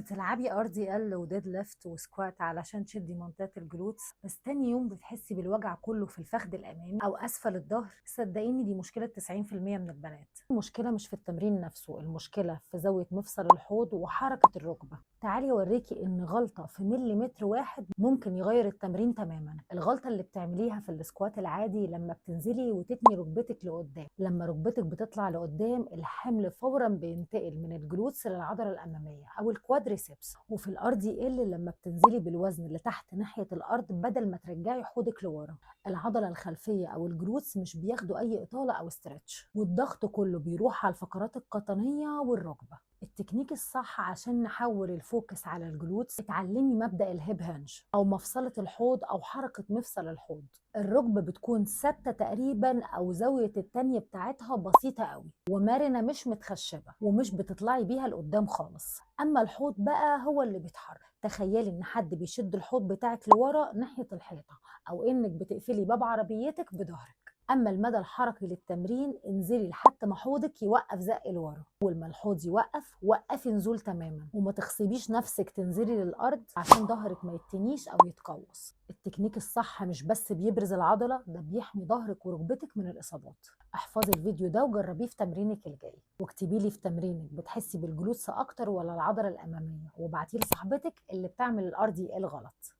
بتلعبي RDL و deadlift و squat علشان تشدي منطقة ال glutes، بس تاني يوم بتحسي بالوجع كله في الفخذ الامامي او اسفل الظهر. صدقيني دي مشكلة 90% من البنات. المشكلة مش في التمرين نفسه، المشكلة في زاوية مفصل الحوض وحركه الركبه. تعالي اوريكي ان غلطه في مليمتر واحد ممكن يغير التمرين تماما. الغلطة اللي بتعمليها في ال squat العادي لما بتنزلي وتتني ركبتك لقدام، لما ركبتك بتطلع لقدام الحمل فورا بينتقل من ال glutes للعضله الامامية او ال quadriceps. وفي ال RDL لما بتنزلي بالوزن لتحت ناحية الارض بدل ما ترجعي حوضك لورا، العضلة الخلفية او ال glutes مش بياخدوا اي اطاله او stretch، والضغط كله بيروح على الفقرات القطنيه والركبه. التكنيك الصح عشان نحول ال focus على ال glutes، اتعلمي مبدأ ال hip hinge او مفصلة الحوض او حركة مفصل الحوض. الركبة بتكون ثابتة تقريبا او زاوية التانية بتاعتها بسيطة قوي ومرنة، مش متخشبة ومش بتطلعي بيها لقدام خالص. اما الحوض بقى هو اللي بيتحرك. تخيلي ان حد بيشد الحوض بتاعك لورا ناحية الحيطة، او انك بتقفلي باب عربيتك بظهرك. اما المدى الحركي للتمرين، انزلي لحد ما حوضك يوقف زق لورا. اول ما الحوض يوقف وقفي نزول تماما، وما تغصبيش نفسك تنزلي للارض عشان ظهرك ما يتنيش او يتقوس. التكنيك الصح مش بس بيبرز العضله، ده بيحمي ظهرك وركبتك من الاصابات. احفظي الفيديو ده وجربيه في تمرينك الجاي، واكتبي لي في تمرينك بتحسي بال glutes اكتر ولا العضلة الاماميه، وابعتيه لصاحبتك اللي بتعمل ال RDL غلط.